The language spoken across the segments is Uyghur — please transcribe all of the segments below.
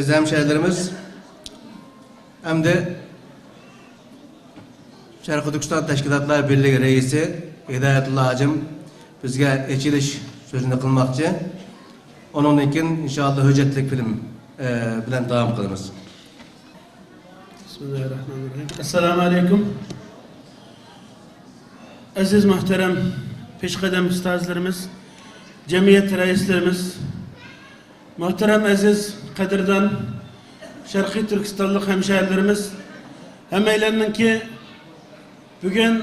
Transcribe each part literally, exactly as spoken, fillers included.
ئەزىز ھەمشەھىرلىرىمىز، ئەمدى شەرقىي تۈركىستان تەشكىلاتلار بىرلىكى رەئىسى ھىدايەتۇللا ھاجىم بىزگە ئېچىلىش سۆزىنى قىلماقچى. ئۇنىڭدىن كېيىن، ئىنشائاللا، ھۆججەتلىك فىلىم، ئە، بىلەن داۋام قىلىمىز. بىسمىللاھىررەھمانىررەھىم. ئەسسالامۇ ئەلەيكۇم. ئەزىز مۆھتەرەم پېشقەدەم ئۇستازلىرىمىز، جەمئىيەت رەئىسلىرىمىز، مۆھتەرەم ئەزىز قەدىردان شەرقىي تۈركىستانلىق ھەمشەھىرلىرىمىز، ھەممەيلەننىڭكى بۈگۈن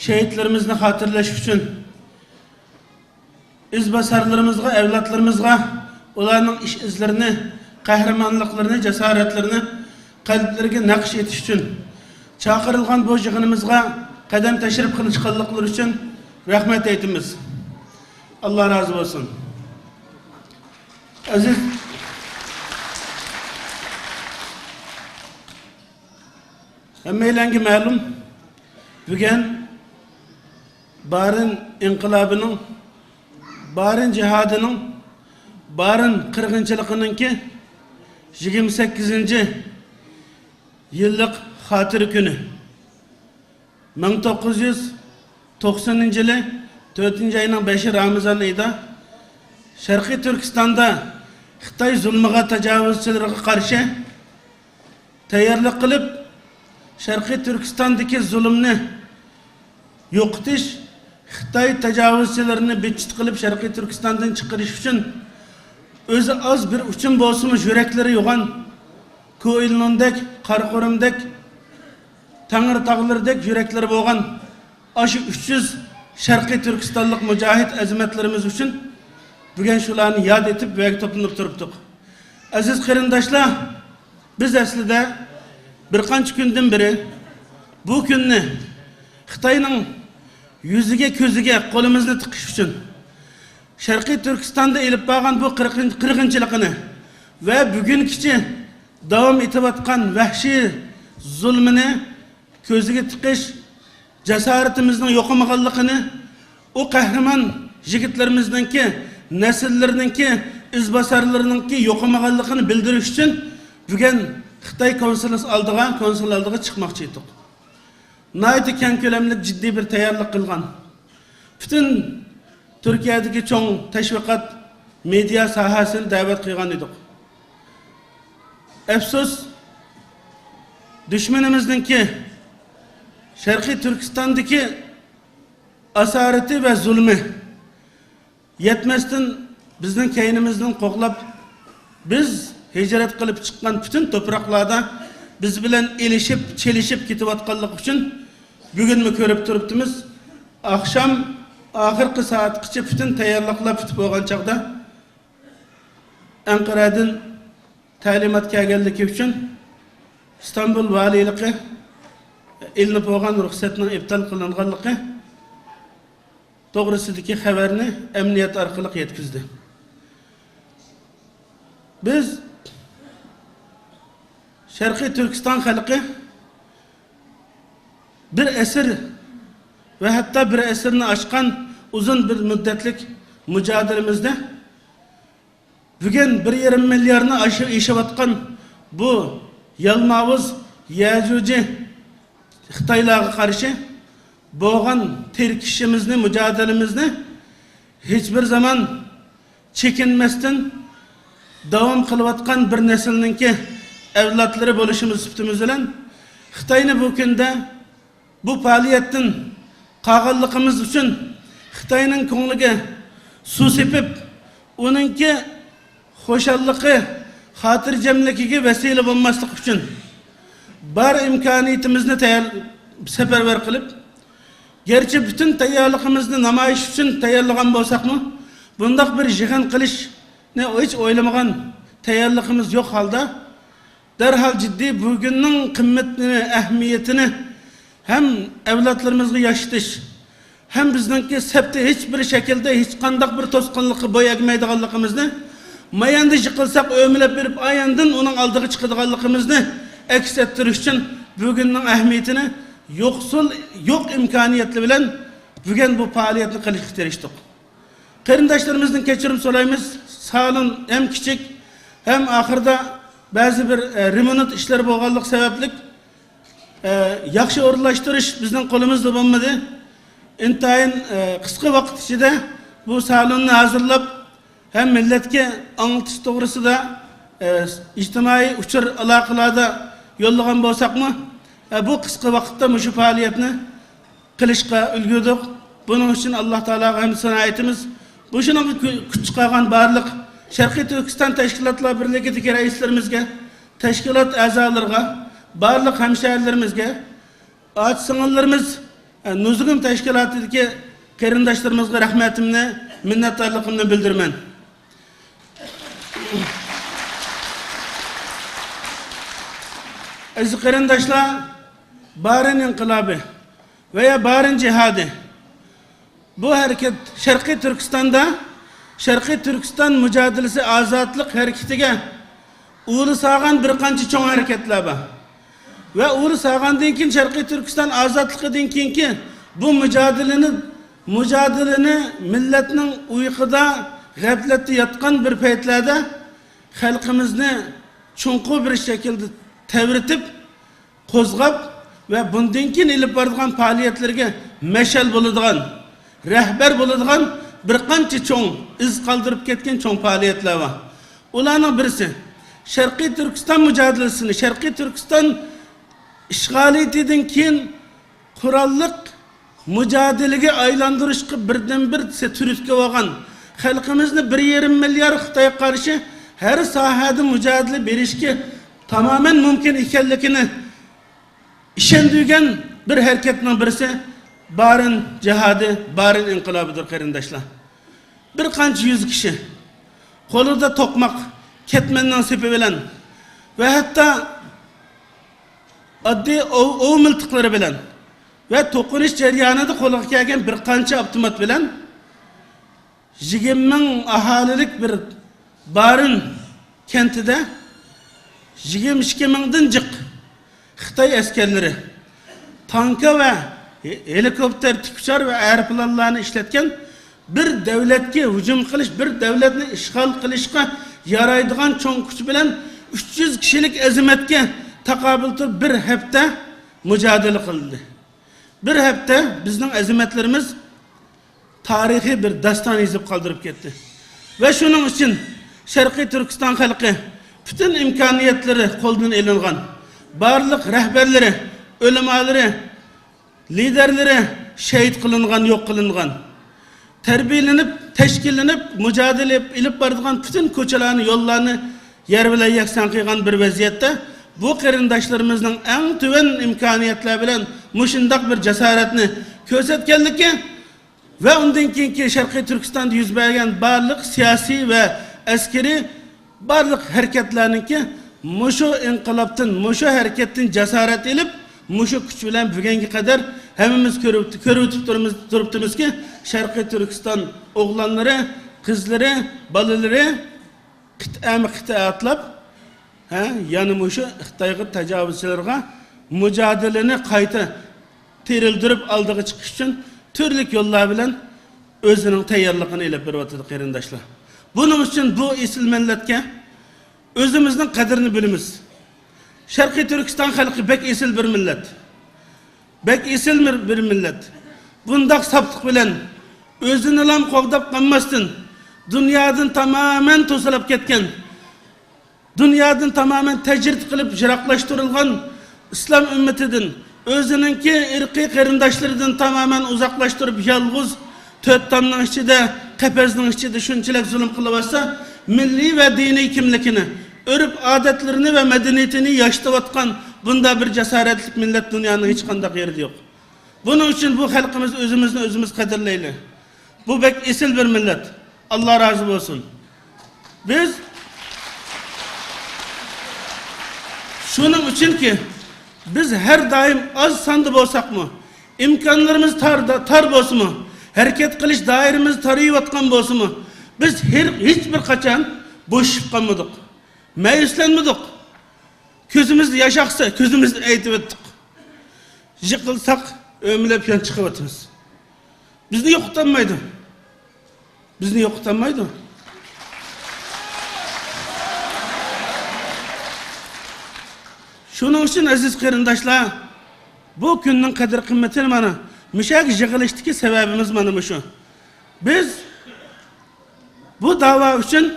شېھىتلىرىمىزنى خاتىرىلەش ئۈچۈن ئىزباسارلىرىمىزغا، ئەۋلادلىرىمىزغا ئۇلارنىڭ ئىش ئىزلىرىنى، قەھرىمانلىقلىرىنى، جاسارەتلىرىنى قەلبلىرىگە نەقىش ئېتىش ئۈچۈن، چاقىرىلغان بۇ يىغىنىمىزغا قەدەم تەشرىپ قىلىشقانلىقلىرى ئۈچۈن رەھمەت ئېيتىمىز. ئاللا رازى بولسۇن. ئەزىز، ھەممەيلەنگە مەلۇم، بۈگۈن بارىن ئىنقىلابىنىڭ، بارىن جىھادىنىڭ، بارىن قىرغىنچىلىقىنىڭكى يىگىرمە سەككىزىنچى يىللىق خاتىرە كۈنى. مىڭ توققۇز يۈز توقسىنىنچى يىلى تۆتىنچى ئاينىڭ بەشى رامىزان ئېيىدا شەرقىي تۈركىستاندا خىتاي زۇلمىغا، تاجاۋۇزچىلىرىغا قارشى تەييارلىق قىلىپ، شەرقىي تۈركىستاندىكى زۇلۇمنى يوقىتىش، خىتاي تاجاۋۇزچىلىرىنى بىتچىت قىلىپ، شەرقىي تۈركىستاندىن چىقىرىش ئۈچۈن ئۆزى ئاز بىر ئۇچۇم بولسىمۇ يۈرەكلىرى يوغان، كوئىلنۇندەك، قاراقورۇمدەك، تەڭرىتاغلىرىدەك يۈرەكلىرى بولغان ئاشۇ ئۈچ يۈز شەرقىي تۈركىستانلىق مۇجاھىد ئەزىمەتلىرىمىز ئۈچۈن بۈگۈن شۇلارنى ياد ئېتىپ، بۇ يەرگە توپلىنىپ تۇرۇپتۇق. ئەزىز قېرىنداشلار، بىز ئەسلىدە بىر قانچە كۈندىن بېرى بۇ كۈننى خىتاينىڭ يۈزىگە، كۆزىگە قولىمىزنى تىقىش ئۈچۈن، شەرقىي تۈركىستاندا ئېلىپ بارغان بۇ قىرغىن-، قىرغىنچىلىقىنى ۋە بۈگۈنگىچە داۋام ئېتىۋاتقان ۋەھشىي زۇلمىنى كۆزىگە تىقىش، جاسارىتىمىزنىڭ يوقىمىغانلىقىنى، ئۇ قەھرىمان يىگىتلىرىمىزنىڭكى، نەسىللىرىنىڭكى، ئىزباسارلىرىنىڭكى يوقىمىغانلىقىنى بىلدۈرۈش ئۈچۈن بۈگۈن خىتاي كونسۇلى ئالدىغا، كونسۇل ئالدىغا چىقماقچى ئىدۇق. ناھايىتى كەڭ كۆلەملىك جىددىي بىر تەييارلىق قىلغان. پۈتۈن تۈركىيەدىكى چوڭ تەشۋىقات، مېدىيا ساھەسىنى دەۋەت قىلغان ئىدۇق. ئەپسۇس، دۈشمىنىمىزنىڭكى، شەرقىي تۈركىستاندىكى ئاسارىتى ۋە زۇلمى يەتمەستىن، بىزنىڭ كەينىمىزدىن قوغلاپ، بىز ھىجرەت قىلىپ چىققان پۈتۈن توپراقلاردا بىز بىلەن ئېلىشىپ، چېلىشىپ كېتىۋاتقانلىقى ئۈچۈن بۈگۈنمۇ كۆرۈپ تۇرۇپتىمىز. ئاخشام ئاخىرقى سائەتكىچە پۈتۈن تەييارلىقلار پۈتۈپ بولغان چاغدا، ئەنقەرەدىن تەلىمات كەلگەنلىكى ئۈچۈن ئىستانبۇل ۋالىيلىقى ئېلىنىپ بولغان رۇخسەتنىڭ ئىپتال قىلىنغانلىقى توغرىسىدىكى خەۋەرنى ئەمەلىيەت ئارقىلىق يەتكۈزدى. بىز شەرقىي تۈركىستان خەلقى بىر ئەسىر ۋە ھەتتا بىر ئەسىرنى ئاشقان ئۇزۇن بىر مۇددەتلىك مۇجادىلىمىزدە بۈگۈن بىر يېرىم مىليارنى ئاشۇ ئېشىۋاتقان بۇ يالماۋۇز يەجۇجى خىتايلارغا قارشى بولغان تىركىشىمىزنى، مۇجادىلىمىزنى ھېچبىر زامان چېكىنمەستىن داۋام قىلىۋاتقان بىر نەسىلنىڭكى ئەۋلادلىرى بولۇشىمىز سۈپىتىمىز بىلەن خىتاينى بۇ كۈندە بۇ پائالىيەتتىن قالغانلىقىمىز ئۈچۈن خىتاينىڭ كۆڭلىگە سۇ سېپىپ، ئۇنىڭكى خۇشاللىقى، خاتىرجەملىكىگە ۋەسىلە بولماسلىق ئۈچۈن بار ئىمكانىيىتىمىزنى تەييار-، سەپەرۋەر قىلىپ، گەرچە پۈتۈن تەييارلىقىمىزنى نامايىش ئۈچۈن تەييارلىغان بولساقمۇ، بۇنداق بىر يىغىن قىلىشنى ھېچ ئويلىمىغان، تەييارلىقىمىز يوق ھالدا، دەرھال جىددىي بۈگۈننىڭ قىممىتىنى، ئەھمىيىتىنى ھەم ئەۋلادلىرىمىزغا ياشىتىش، ھەم بىزنىڭكى سەپتە ھېچ بىر شەكىلدە ھېچقانداق بىر توسقۇنلۇققا بوي ئەگمەيدىغانلىقىمىزنى، ماياندا يىقىلساق ئۆمىلەپ بېرىپ ئاياندىن ئۇنىڭ ئالدىغا چىقىدىغانلىقىمىزنى ئەكس ئەتتۈرۈش ئۈچۈن بۈگۈننىڭ ئەھمىيىتىنى يوقسۇل، يوق ئىمكانىيەتلەر بىلەن بۈگۈن بۇ پائالىيەتنى قىلىشقا تىرىشتۇق. قېرىنداشلىرىمىزدىن كەچۈرۈم سورايمىز. سالون ھەم كىچىك، ھەم ئاخىرىدا بەزى بىر، ئە، رېمونت ئىشلىرى بولغانلىقى سەۋەبلىك، ئە، ياخشى ئورۇنلاشتۇرۇش بىزنىڭ قولىمىزدا بولمىدى. ئىنتايىن، ئە، قىسقا ۋاقىت ئىچىدە بۇ سالوننى ھازىرلاپ، ھەم مىللەتكە ئاڭلىتىش توغرىسىدا، ئە، ئىجتىمائىي ئۇچۇر ئالاقىلاردا يوللىغان بولساقمۇ، ئە، بۇ قىسقا ۋاقىتتا مۇشۇ پائالىيەتنى قىلىشقا ئۈلگۈردۇق. بۇنىڭ ئۈچۈن ئاللا تائالاغا ھەمدۇ سانا ئېيتىمىز. مۇشۇنىڭغا كۈ-، كۈچ چىقارغان بارلىق شەرقىي تۈركىستان تەشكىلاتلار بىرلىكىدىكى رەئىسلىرىمىزگە، تەشكىلات ئەزالىرىغا، بارلىق ھەمشەھەرلىرىمىزگە، ئاچا-سىڭىللىرىمىز، ئە، نۇزۇگۇم تەشكىلاتىدىكى قېرىنداشلىرىمىزغا رەھمىتىمنى، مىننەتدارلىقىمنى بىلدۈرىمەن. ئەزىز قېرىنداشلار، بارىن ئىنقىلابى ۋەيا بارىن جىھادى. بۇ ھەرىكەت شەرقىي تۈركىستاندا، شەرقىي تۈركىستان مۇجادىلىسى ئازادلىق ھەرىكىتىگە ئۇلى سالغان بىر قانچە چوڭ ھەرىكەتلەر بار. ۋە ئۇلى سالغاندىن كېيىن، شەرقىي تۈركىستان ئازادلىقىدىن كېيىنكى بۇ مۇجادىلىنى، مۇجادىلىنى مىللەتنىڭ ئۇيقۇدا، غەپلەتتە ياتقان بىر پەيتلەردە خەلقىمىزنى چوڭقۇر بىر شەكىلدە تەۋرىتىپ، قوزغاپ ۋە بۇندىن كېيىن ئېلىپ بارىدىغان پائالىيەتلىرىگە مەشئەل بولىدىغان، رەھبەر بولىدىغان بىر قانچە چوڭ ئىز قالدۇرۇپ كەتكەن چوڭ پائالىيەتلەر بار. ئۇلارنىڭ بىرسى، شەرقىي تۈركىستان مۇجادىلىسىنى، شەرقىي تۈركىستان ئىشغالىيىتىدىن كېيىن قوراللىق مۇجادىلىگە ئايلاندۇرۇشقا بىردىنبىر تۈرتكە بولغان، خەلقىمىزنى بىر يېرىم مىليار خىتايغا قارشى ھەر ساھەدە مۇجادىلە بېرىشكە تامامەن مۇمكىن ئىكەنلىكىنى ئىشەندۈرگەن بىر ھەرىكەتنىڭ بىرسى بارىن جىھادى، بارىن ئىنقىلابىدۇر، قېرىنداشلار. بىر قانچە يۈز كىشى قولىدا توقماق، كەتمەننىڭ سېپى بىلەن ۋە ھەتتا ئاددىي ئوۋ، ئوۋ مىلتىقلىرى بىلەن ۋە توقۇنۇش جەريانىدا قولىغا كەلگەن بىر قانچە ئاپتومات بىلەن يىگىرمە مىڭ ئاھالىلىك بىر بارىن كەنتىدە يىگىرمە ئىككى مىڭدىن جىق خىتاي ئەسكەرلىرى، تانكا ۋە ھېلىكوپتېر، تىكۇچار ۋە ئايروپىلانلارنى ئىشلەتكەن، بىر دۆلەتكە ھۇجۇم قىلىش، بىر دۆلەتنى ئىشغال قىلىشقا يارايدىغان چوڭ كۈچ بىلەن ئۈچ يۈز كىشىلىك ئەزىمەتكە تاقابىل تۇرۇپ، بىر ھەپتە مۇجادىلە قىلدى. بىر ھەپتە بىزنىڭ ئەزىمەتلىرىمىز تارىخىي بىر داستان يېزىپ قالدۇرۇپ كەتتى. ۋە شۇنىڭ ئۈچۈن شەرقىي تۈركىستان خەلقى پۈتۈن ئىمكانىيەتلىرى قولدىن ئېلىنغان، بارلىق رەھبەرلىرى، ئۆلىمالىرى، لىدەرلىرى شېھىت قىلىنغان، يوق قىلىنغان. تەربىيەلىنىپ، تەشكىللىنىپ، مۇجادىلە ئېلىپ بارىدىغان پۈتۈن كوچىلارنى، يوللارنى يەر بىلەن يەكسان قىلغان بىر ۋەزىيەتتە، بۇ قېرىنداشلىرىمىزنىڭ ئەڭ تۆۋەن ئىمكانىيەتلەر بىلەن مۇشۇنداق بىر جاسارەتنى كۆرسەتكەنلىكى، ۋە ئۇندىن كېيىنكى شەرقىي تۈركىستاندا يۈز بەرگەن بارلىق سىياسىي ۋە ئەسكىرىي بارلىق ھەرىكەتلەرنىڭكى مۇشۇ ئىنقىلابتىن، مۇشۇ ھەرىكەتتىن جاسارەت ئېلىپ، مۇشۇ كۈچ بىلەن بۈگۈنگە قەدەر ھەممىمىز كۆرۈپ، كۆرۈۋېتىپ تۇرىمىز، تۇرۇپتىمىزكى، شەرقىي تۈركىستان ئوغلانلىرى، قىزلىرى، بالىلىرى قىتئەمۇ قىتئە ئاتلاپ، ھە، يەنە مۇشۇ خىتايغا تاجاۋۇزچىلارغا مۇجادىلىنى قايتا تىرىلدۈرۈپ ئالدىغا چىقىش ئۈچۈن تۈرلۈك يوللار بىلەن ئۆزىنىڭ تەييارلىقىنى ئېلىپ بېرىۋاتىدۇ، قېرىنداشلار. بۇنىڭ ئۈچۈن بۇ ئېسىل مىللەتكە ئۆزىمىزنىڭ قەدرىنى بىلىمىز. شەرقىي تۈركىستان خەلقى بەك ئېسىل بىر مىللەت. بەك ئېسىل بىر، بىر مىللەت. بۇنداق ساپلىق بىلەن ئۆزىنىلا قوغداپ قالماستىن، دۇنيادىن تامامەن توسۇلۇپ كەتكەن، دۇنيادىن تامامەن تەجرىدە قىلىپ يىراقلاشتۇرۇلغان ئىسلام ئۈممىتىدىن، ئۆزىنىڭكى ئىرقىي قېرىنداشلىرىدىن تامامەن ئۇزاقلاشتۇرۇپ، يالغۇز تۆت تامنىڭ ئىچىدە، قەپەسنىڭ ئىچىدە شۇنچىلىك زۇلۇم قىلىۋاتسا، مىللىي ۋە دىنىي كىملىكىنى، ئۆرپ-ئادەتلىرىنى ۋە مەدەنىيىتىنى ياشىتىۋاتقان بۇنداق بىر جاسارەتلىك مىللەت دۇنيانىڭ ھېچقانداق يېرىدە يوق. بۇنىڭ ئۈچۈن بۇ خەلقىمىز ئۆزىمىزنى ئۆزىمىز قەدىرلەيلى. بۇ بەك ئېسىل بىر مىللەت. ئاللا رازى بولسۇن. بىز شۇنىڭ ئۈچۈنكى، بىز ھەر دائىم ئاز ساندا بولساقمۇ، ئىمكانلىرىمىز تار، تار بولسىمۇ، ھەرىكەت قىلىش دائىرىمىز تارىيىۋاتقان بولسىمۇ، بىز ھېر-، ھېچ بىر قاچان بوشىشىپ قالمىدۇق، مەيۈسلەنمىدۇق. كۆزىمىزدە ياش ئاقسا، كۆزىمىزدىن ئېيتىۋەتتۇق. يىقىلساق، ئۆمىلەپ يان چىقىۋاتىمىز. بىزنى يوقىتالمايدۇ. بىزنى يوقىتالمايدۇ. شۇنىڭ ئۈچۈن، ئەزىز قېرىنداشلار، بۇ كۈننىڭ قەدىر-قىممىتىنى مانا مۇشۇ يەرگە يىغىلىشتىكى سەۋەبىمىز مانا مۇشۇ. بىز بۇ داۋا ئۈچۈن،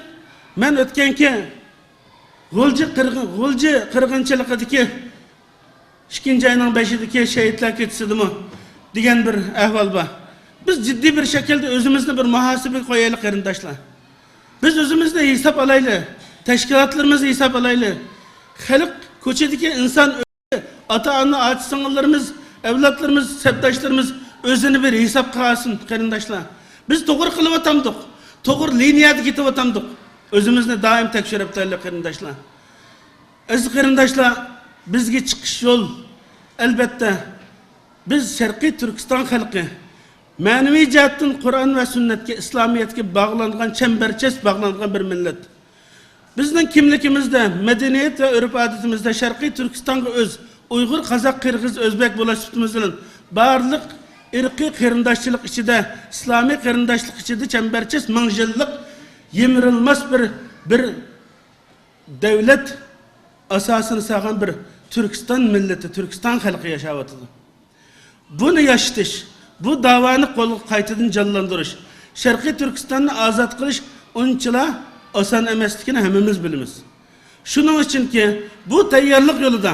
مەن ئۆتكەنكى غۇلجا قىرغىن-، غۇلجا قىرغىنچىلىقىدىكى ئىككىنچى ئاينىڭ بەشىدىكى شېھىتلەر كېچىسىدىمۇ دېگەن بىر ئەھۋال بار. بىز جىددىي بىر شەكىلدە ئۆزىمىزنى بىر مۇھاسىبىگە قويايلى، قېرىنداشلار. بىز ئۆزىمىزنى ھېساب ئالايلى، تەشكىلاتلىرىمىزنى ھېساب ئالايلى. خەلق، كوچىدىكى ئىنسان، ئاتا-ئانا، ئاچا-سىڭىللىرىمىز، ئەۋلادلىرىمىز، سەپداشلىرىمىز ئۆزىنى بىر ھېسابقا ئالسۇن، قېرىنداشلار. بىز توغرا قىلىۋاتامدۇق، توغرا لىنىيەدە كېتىۋاتامدۇق، ئۆزىمىزنى دائىم تەكشۈرۈپ تۇرايلى، قېرىنداشلار. ئەزىز قېرىنداشلار، بىزگە چىقىش يول، ئەلۋەتتە، بىز شەرقىي تۈركىستان خەلقى مەنىۋى جەھەتتىن قۇرئان ۋە سۈننەتكە، ئىسلامىيەتكە باغلانغان، چەمبەرچاس باغلانغان بىر مىللەت. بىزنىڭ كىملىكىمىزدە، مەدەنىيەت ۋە ئۆرپ-ئادىتىمىزدە شەرقىي تۈركىستانغا ئۆز، ئۇيغۇر، قازاق، قىرغىز، ئۆزبەك بولۇش سۈپىتىمىز بىلەن بارلىق ئىرقىي قېرىنداشچىلىق ئىچىدە، ئىسلامىي قېرىنداشلىق ئىچىدە چەمبەرچاس مىڭ يىللىق يىمىرىلماس بىر، بىر دەۋلەت ئاساسىنى سالغان بىر تۈركىستان مىللىتى، تۈركىستان خەلقى ياشاۋاتىدۇ. بۇنى ياشىتىش، بۇ داۋانى قول-، قايتىدىن جانلاندۇرۇش، شەرقىي تۈركىستاننى ئازاد قىلىش ئۇنچىلا ئاسان ئەمەسلىكىنى ھەممىمىز بىلىمىز. شۇنىڭ ئۈچۈنكى، بۇ تەييارلىق يولىدا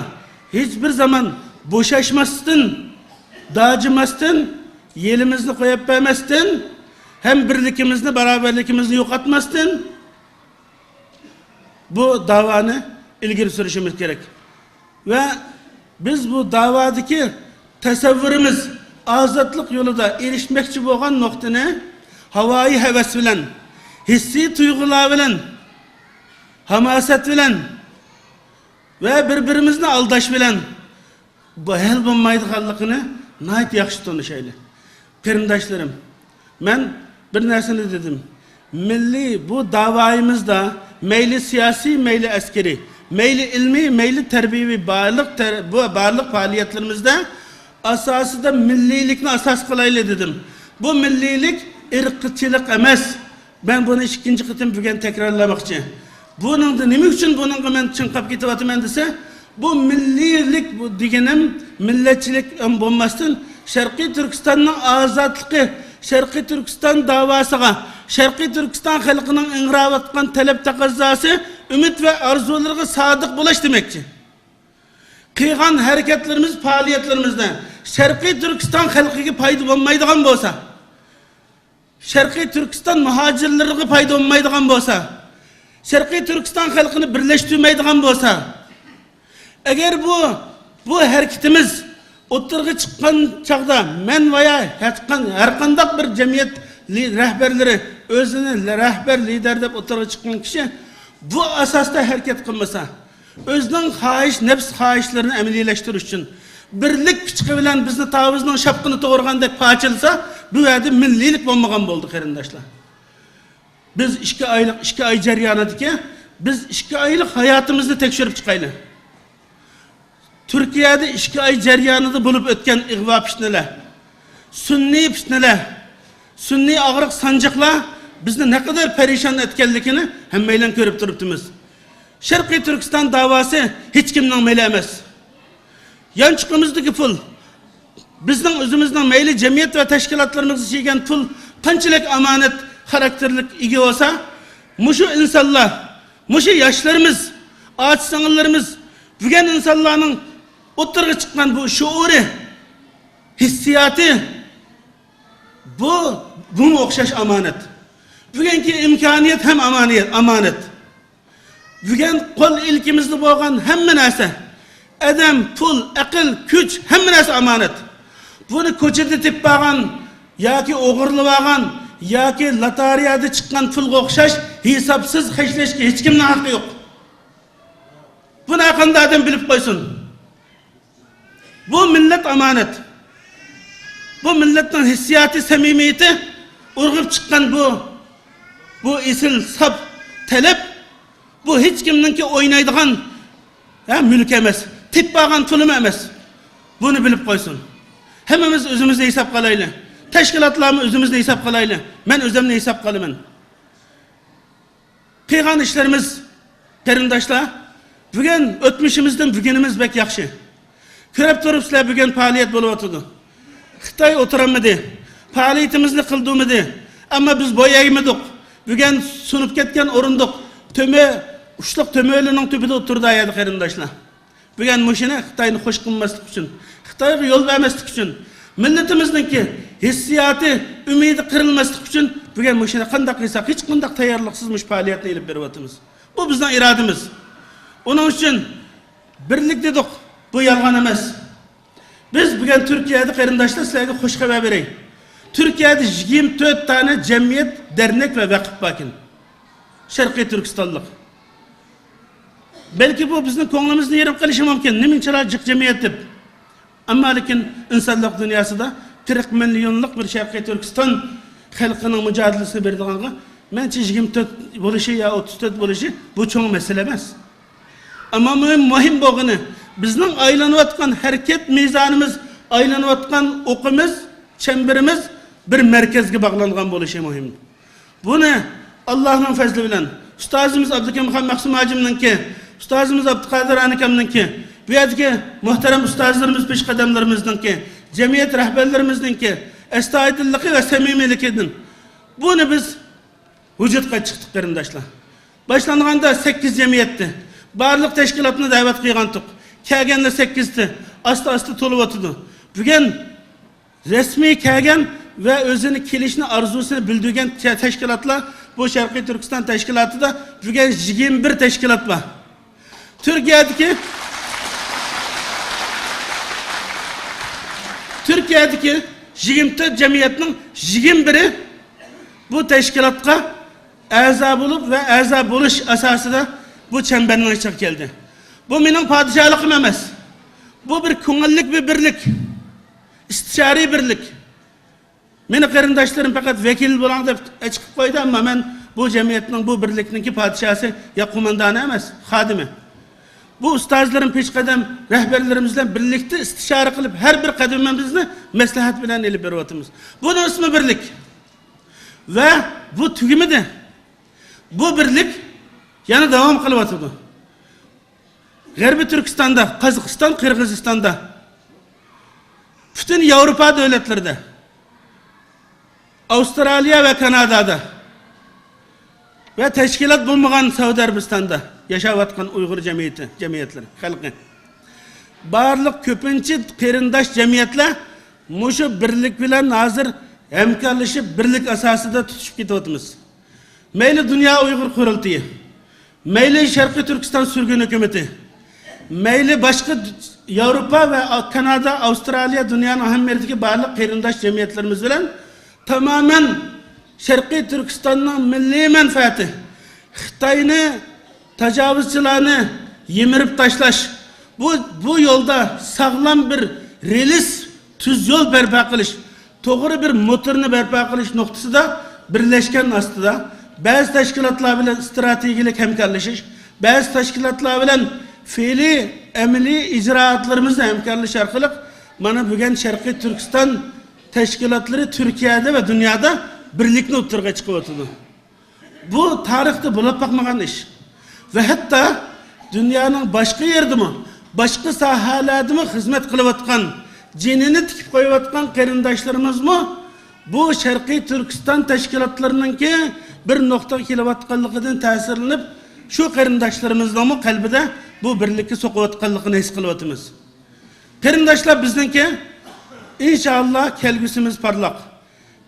ھېچ بىر زامان بوشاشماستىن، داجىماستىن، يېلىمىزنى قويۇپ بەرمەستىن ھەم بىرلىكىمىزنى، باراۋەرلىكىمىزنى يوقاتماستىن، بۇ داۋانى ئىلگىرى سۈرۈشىمىز كېرەك. ۋە بىز بۇ داۋادىكى تەسەۋۋۇرىمىز، ئازادلىق يولىدا ئېرىشمەكچى بولغان نۇقتىنى ھاۋايى ھەۋەس بىلەن، ھېسسىي تۇيغۇلار بىلەن، ھاماسەت بىلەن ۋە بىر-بىرىمىزنى ئالداش بىلەن بۇ ھەل بولمايدىغانلىقىنى ناھايىتى ياخشى تونۇشايلى. قېرىنداشلىرىم، مەن بىر نەرسىنى دېدىم. مىللىي بۇ داۋايىمىزدا مەيلى سىياسىي، مەيلى ئەسكىرىي، مەيلى ئىلمىي، مەيلى تەربىيەۋى بارلىق تەر-، بۇ بارلىق پائالىيەتلىرىمىزدە ئاساسىدا مىللىيلىكنى ئاساس قىلايلى دېدىم. بۇ مىللىيلىك ئىرقچىلىق ئەمەس. مەن بۇنى ئىككىنچى قېتىم بۈگۈن تەكرارلىماقچى. بۇنىڭدا نېمە ئۈچۈن بۇنىڭغا مەن چىڭقاپ كېتىۋاتىمەن دېسە، بۇ مىللىيلىك بۇ دېگىنىم مىللەتچىلىك بولماستىن، شەرقىي تۈركىستاننىڭ ئازادلىقى، شەرقىي تۈركىستان داۋاسىغا، شەرقىي تۈركىستان خەلقىنىڭ ئىڭراۋاتقان تەلەپ تەقەززاسى، ئۈمىد ۋە ئارزۇلىرىغا سادىق بولۇش دېمەكچى. قىلغان ھەرىكەتلىرىمىز، پائالىيەتلىرىمىزدە شەرقىي تۈركىستان خەلقىگە پايدا بولمايدىغان بولسا، شەرقىي تۈركىستان مۇھاجىرلىرىغا پايدا بولمايدىغان بولسا، شەرقىي تۈركىستان خەلقىنى بىرلەشتۈرمەيدىغان بولسا، ئەگەر بۇ، بۇ ھەرىكىتىمىز ئوتتۇرىغا چىققان چاغدا مەن ۋە يا ھەرقان-، ھەرقانداق بىر جەمئىيەت لى-، رەھبەرلىرى ئۆزىنى رەھبەر، لىدەر دەپ ئوتتۇرىغا چىققان كىشى بۇ ئاساستا ھەرىكەت قىلمىسا، ئۆزىنىڭ خاھىش، نەپس خاھىشلىرىنى ئەمەلىيلەشتۈرۈش ئۈچۈن بىرلىك پىچىقى بىلەن بىزنى تاۋۇزنىڭ شاپىقىنى توغرىغاندەك پارچىلىسا، بۇ يەردە مىللىيلىك بولمىغان بولدى، قېرىنداشلار. بىز ئىككى ئايلىق، ئىككى ئاي جەريانىدىكى، بىز ئىككى ئايلىق ھاياتىمىزنى تەكشۈرۈپ چىقايلى. تۈركىيەدە ئىككى ئاي جەريانىدا بولۇپ ئۆتكەن ئىغۋا پىتنىلەر، سۈنئىي پىتنىلەر، سۈنئىي ئاغرىق سانجىقلار بىزنى نەقەدەر پەرىشان ئەتكەنلىكىنى ھەممەيلەن كۆرۈپ تۇرۇپتىمىز. شەرقىي تۈركىستان داۋاسى ھېچكىمنىڭ مېلى ئەمەس. يانچۇقىمىزدىكى پۇل، بىزنىڭ ئۆزىمىزنىڭ مەيلى جەمئىيەت ۋە تەشكىلاتلىرىمىزغا چىگەن پۇل قانچىلىك ئامانەت خاراكتېرلىك ئىگە بولسا، مۇشۇ ئىنسانلار، مۇشۇ ياشلىرىمىز، ئاچا-سىڭىللىرىمىز، بۈگۈن ئىنسانلارنىڭ ئوتتۇرىغا چىققان بۇ شۇئۇرى، ھېسسىياتى، بۇ، بۇمۇ ئوخشاش ئامانەت. بۈگۈنكى ئىمكانىيەت ھەم ئامانىيەت، ئامانەت. بۈگۈن قول ئىلكىمىزدە بولغان ھەممە نەرسە، ئادەم، پۇل، ئەقىل، كۈچ، ھەممە نەرسە ئامانەت. بۇنى كوچىدا تېپىپ ئالغان ياكى ئوغرىلاپ ئالغان ياكى لاتارىيەدە چىققان پۇلغا ئوخشاش ھېسابسىز خەجلەشكە ھېچكىمنىڭ ھەققى يوق. بۇنى ھەرقانداق ئادەم بىلىپ قويسۇن. بۇ مىللەت ئامانەت. بۇ مىللەتنىڭ ھېسسىياتى، سەمىمىيىتى ئۇرغۇپ چىققان بۇ، بۇ ئېسىل، ساپ تەلەپ، بۇ ھېچكىمنىڭكى ئوينايدىغان، ھە، مۈلكى ئەمەس. تېپىپ ئالغان پۇلىمۇ ئەمەس. بۇنى بىلىپ قويسۇن. ھەممىمىز ئۆزىمىزنى ھېسابقا ئالايلى. تەشكىلاتلارمۇ ئۆزىمىزنى ھېسابقا ئالايلى. مەن ئۆزۈمنى ھېسابقا ئالىمەن. قىلغان ئىشلىرىمىز، قېرىنداشلار، بۈگۈن ئۆتمۈشىمىزدىن بۈگۈنىمىز بەك ياخشى. كۆرۈپ تۇرۇپسىلەر، بۈگۈن پائالىيەت بولۇۋاتىدۇ. خىتاي ئولتۇرالمىدى. پائالىيىتىمىزنى قىلدۇرمىدى. ئەمما بىز بويايمىدۇق. بۈگۈن سۇنۇپ كەتكەن ئورۇندۇق تۆمۈر، ئۇچلۇق تۆمۈرلىنىڭ تۈپىدە ئولتۇرىدۇ ئايەدە قېرىنداشلار. بۈگۈن مۇشۇنى خىتاينى خوش قىلماسلىق ئۈچۈن، خىتايغا يول بەرمەسلىك ئۈچۈن، مىللىتىمىزنىڭكى ھېسسىياتى، ئۈمىدى قىرىلماسلىق ئۈچۈن بۈگۈن مۇشۇنى قانداق قىلساق، ھېچقانداق تەييارلىقسىز مۇشۇ پائالىيەتنى ئېلىپ بېرىۋاتىمىز. بۇ بىزنىڭ ئىرادىمىز. ئۇنىڭ ئۈچۈن بىرلىك دېدۇق. بۇ يالغان ئەمەس. بىز بۈگۈن تۈركىيەدە، قېرىنداشلار، سىلەرگە خوش خەۋەر بېرەي. تۈركىيەدە يىگىرمە تۆت دانە جەمئىيەت، دەرنەك ۋە ۋەقىپ باركەن. شەرقىي تۈركىستانلىق. بەلكى بۇ بىزنىڭ كۆڭلىمىزنى يېرىپ قېلىشى مۇمكىن، نېمىنچىلا جىق جەمئىيەت دەپ. ئەمما لېكىن ئىنسانلىق دۇنياسىدا قىرىق مىليونلۇق بىر شەرقىي تۈركىستان خەلقىنىڭ مۇجادىلىسىنى بېرىدىغانغا، مەنچە يىگىرمە تۆت بولۇشى يا ئوتتۇز تۆت بولۇشى بۇ چوڭ مەسىلە ئەمەس. ئەمما مۇھىم، مۇھىم بولغىنى، بىزنىڭ ئايلىنىۋاتقان ھەرىكەت مىزانىمىز، ئايلىنىۋاتقان ئوقىمىز، چەمبىرىمىز بىر مەركەزگە باغلانغان بولۇشى مۇھىم. بۇنى ئاللانىڭ پەزلى بىلەن ئۇستازىمىز ئابدۇكېرىم خان مەخسۇم ھاجىمنىڭكى، ئۇستازىمىز ئابدۇقادىر ئانىكامنىڭكى، بۇ يەردىكى مۇھتەرەم ئۇستازلىرىمىز، پېشقەدەملىرىمىزنىڭكى، جەمئىيەت رەھبەرلىرىمىزنىڭكى ئەستايىدىللىقى ۋە سەمىمىيلىكىدىن بۇنى بىز ۋۇجۇدقا چىقتۇق، قېرىنداشلار. باشلانغاندا سەككىز جەمئىيەتتى. بارلىق تەشكىلاتنى دەۋەت قىلغانتۇق. كەلگەنلەر سەككىزتى. ئاستا-ئاستا تولۇۋاتىدۇ. بۈگۈن رەسمىي كەلگەن ۋە ئۆزىنى كېلىشنى، ئارزۇسىنى بىلدۈرگەن تە-، تەشكىلاتلار، بۇ شەرقىي تۈركىستان تەشكىلاتىدا بۈگۈن يىگىرمە بىر تەشكىلات بار. تۈركىيەدىكى، تۈركىيەدىكى يىگىرمە تۆت جەمئىيەتنىڭ يىگىرمە بىرى بۇ تەشكىلاتقا ئەزا بولۇپ ۋە ئەزا بولۇش ئاساسىدا بۇ چەمبەرنىڭ ئىچىگە كەلدى. بۇ مېنىڭ پادىشاھلىقىم ئەمەس. بۇ بىر كۆڭۈللۈك بىر بىرلىك، ئىستىشارىي بىرلىك. مېنى قېرىنداشلىرىم پەقەت ۋەكىل بولۇڭ دەپ چىقىپ قويدى، ئەمما مەن بۇ جەمئىيەتنىڭ، بۇ بىرلىكنىڭكى پادىشاھسى يا قوماندانى ئەمەس، خادىمى. بۇ ئۇستازلىرىم، پېشقەدەم رەھبەرلىرىمىز بىلەن بىرلىكتە ئىستىشارە قىلىپ، ھەر بىر قەدىمىمىزنى مەسلىھەت بىلەن ئېلىپ بېرىۋاتىمىز. بۇنىڭ ئىسمى بىرلىك. ۋە بۇ تۈگىمىدى. بۇ بىرلىك يەنە داۋام قىلىۋاتىدۇ. غەربىي تۈركىستاندا، قازاقىستان، قىرغىزىستاندا، پۈتۈن ياۋروپا دۆلەتلىرىدە، ئاۋسترالىيە ۋە كانادادا ۋە تەشكىلات بولمىغان سەئۇدى ئەرەبىستاندا ياشاۋاتقان ئۇيغۇر جەمئىيىتى، جەمئىيەتلىرى، خەلقى، بارلىق كۆپىنچە قېرىنداش جەمئىيەتلەر مۇشۇ بىرلىك بىلەن ھازىر ھەمكارلىشىپ، بىرلىك ئاساسىدا تۇتۇشۇپ كېتىۋاتىمىز. مەيلى دۇنيا ئۇيغۇر قۇرۇلتىيى، مەيلى شەرقىي تۈركىستان سۈرگۈن ھۆكۈمىتى، مەيلى باشقا د-، ياۋروپا ۋە ئا-، كانادا، ئاۋسترالىيە، دۇنيانىڭ ھەممە يېرىدىكى بارلىق قېرىنداش جەمئىيەتلىرىمىز بىلەن تامامەن شەرقىي تۈركىستاننىڭ مىللىي مەنپەئەتى، خىتاينى، تاجاۋۇزچىلارنى يىمىرىپ تاشلاش، بۇ، بۇ يولدا ساغلام بىر رېلىس، تۈز يول بەرپا قىلىش، توغرا بىر موتورنى بەرپا قىلىش نۇقتىسىدا بىرلەشكەن ئاستىدا، بەزى تەشكىلاتلار بىلەن ئىستراتېگىيەلىك ھەمكارلىشىش، بەزى تەشكىلاتلار بىلەن پېئىلىي، ئەمەلىي ئىجرائاتلىرىمىزدا ھەمكارلىشىش ئارقىلىق مانا بۈگۈن شەرقىي تۈركىستان تەشكىلاتلىرى تۈركىيەدە ۋە دۇنيادا بىرلىكنى ئوتتۇرىغا چىقىۋاتىدۇ. بۇ تارىختا بولۇپ باقمىغان ئىش. ۋە ھەتتا دۇنيانىڭ باشقا يېرىدىمۇ، باشقا ساھەلەردىمۇ خىزمەت قىلىۋاتقان، جېنىنى تىكىپ قويۇۋاتقان قېرىنداشلىرىمىزمۇ بۇ شەرقىي تۈركىستان تەشكىلاتلىرىنىڭكى بىر نۇقتىغا كېلىۋاتقانلىقىدىن تەسىرلىنىپ، شۇ قېرىنداشلىرىمىزنىڭمۇ قەلبىدە بۇ بىرلىككە سوقۇۋاتقانلىقىنى ھېس قىلىۋاتىمىز. قېرىنداشلار، بىزنىڭكى ئىنشائاللا كەلگۈسىمىز پارلاق.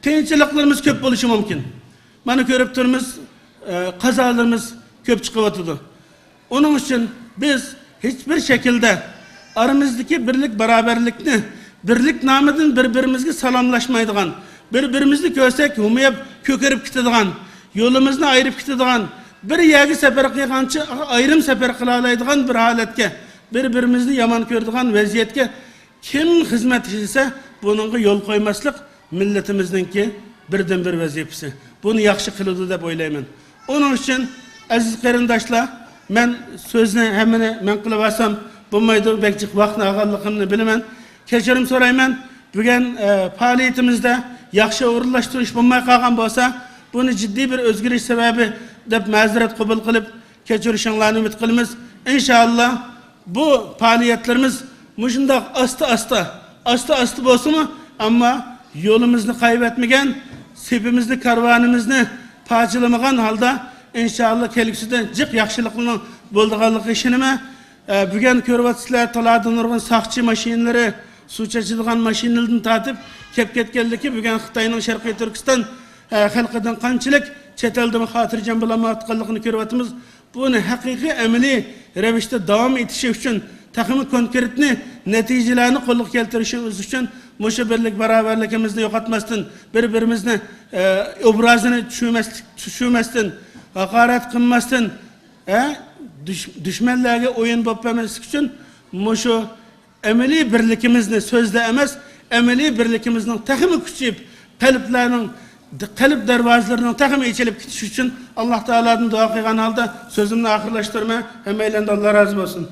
قىيىنچىلىقلىرىمىز كۆپ بولۇشى مۇمكىن. مانا كۆرۈپ تۇرىمىز، ئە، قازالىرىمىز كۆپ چىقىۋاتىدۇ. ئۇنىڭ ئۈچۈن بىز ھېچبىر شەكىلدە ئارىمىزدىكى بىرلىك، باراۋەرلىكنى، بىرلىك نامىدىن بىر-بىرىمىزگە سالاملاشمايدىغان، بىر-بىرىمىزنى كۆرسەك ھومىياپ كۆكىرىپ كېتىدىغان، يولىمىزنى ئايرىپ كېتىدىغان، بىر يەرگە سەپەر قىلغانچە ئايرىم سەپەر قىلالايدىغان بىر ھالەتكە، بىر-بىرىمىزنى يامان كۆرىدىغان ۋەزىيەتكە كىم خىزمەت ئىشلىسە، بۇنىڭغا يول قويماسلىق مىللىتىمىزنىڭكى بىردىنبىر ۋەزىپىسى. بۇنى ياخشى قىلىدۇ دەپ ئويلايمەن. ئۇنىڭ ئۈچۈن، ئەزىز قېرىنداشلار، مەن سۆزنى ھەممىنى مەن قىلىۋالسام بولمايدۇ، بەك جىق ۋاقىتنى ئالغانلىقىمنى بىلىمەن. كەچۈرۈم سورايمەن. بۈگۈن، ئە، پائالىيىتىمىزدە ياخشى ئورۇنلاشتۇرۇش بولماي قالغان بولسا، بۇنى جىددىي بىر ئۆزگىرىش سەۋەبى دەپ مەزۇرەت قوبۇل قىلىپ، كەچۈرۈشۈڭلارنى ئۈمىد قىلىمىز. ئىنشائاللا، بۇ پائالىيەتلىرىمىز مۇشۇنداق ئاستا-ئاستا، ئاستا-ئاستا بولسىمۇ، ئەمما يولىمىزنى قايبەتمىگەن، سېپىمىزنى، كارۋانىمىزنى پارچىلىمىغان ھالدا، ئىنشائاللا، كەلگۈسىدە جىق ياخشىلىقلارنىڭ بولىدىغانلىقىغا ئىشىنىمەن. ئە، بۈگۈن كۆرۈۋاتىسىلەر، تالادا نۇرغۇن ساقچى ماشىنىلىرى، سۇ چېچىدىغان ماشىنىلىرىدىن تارتىپ كەپ كەتكەنلىكى، بۈگۈن خىتاينىڭ شەرقىي تۈركىستان، ئە، خەلقىدىن قانچىلىك چەت ئەلدىمۇ خاتىرجەم بولالمايۋاتقانلىقىنى كۆرۈۋاتىمىز. بۇنى ھەقىقىي ئەمەلىي رەۋىشتە داۋام ئېتىشى ئۈچۈن، تېخىمۇ كونكرېتنى، نەتىجىلەرنى قولغا كەلتۈرۈشىمىز ئۈچۈن مۇشۇ بىرلىك باراۋەرلىكىمىزنى يوقاتماستىن، بىر-بىرىمىزنى، ئە، ئوبرازىنى چۈشۈرمەسلىك، چۈشۈرمەستىن، ھاقارەت قىلماستىن، ئە، دۈش-، دۈشمەنلەرگە ئويۇن بولۇپ بەرمەسلىك ئۈچۈن مۇشۇ ئەمەلىي بىرلىكىمىزنى سۆزدە ئەمەس، ئەمەلىي بىرلىكىمىزنىڭ تېخىمۇ كۈچىيىپ، قەلبلەرنىڭ، قەلب دەرۋازىلىرىنىڭ تېخىمۇ ئېچىلىپ كېتىشى ئۈچۈن ئاللاھ تائالادىن دۇئا قىلغان ھالدا سۆزۈمنى ئاخىرلاشتۇرىمەن. ھەممەيلەندىن ئاللاھ رازى بولسۇن.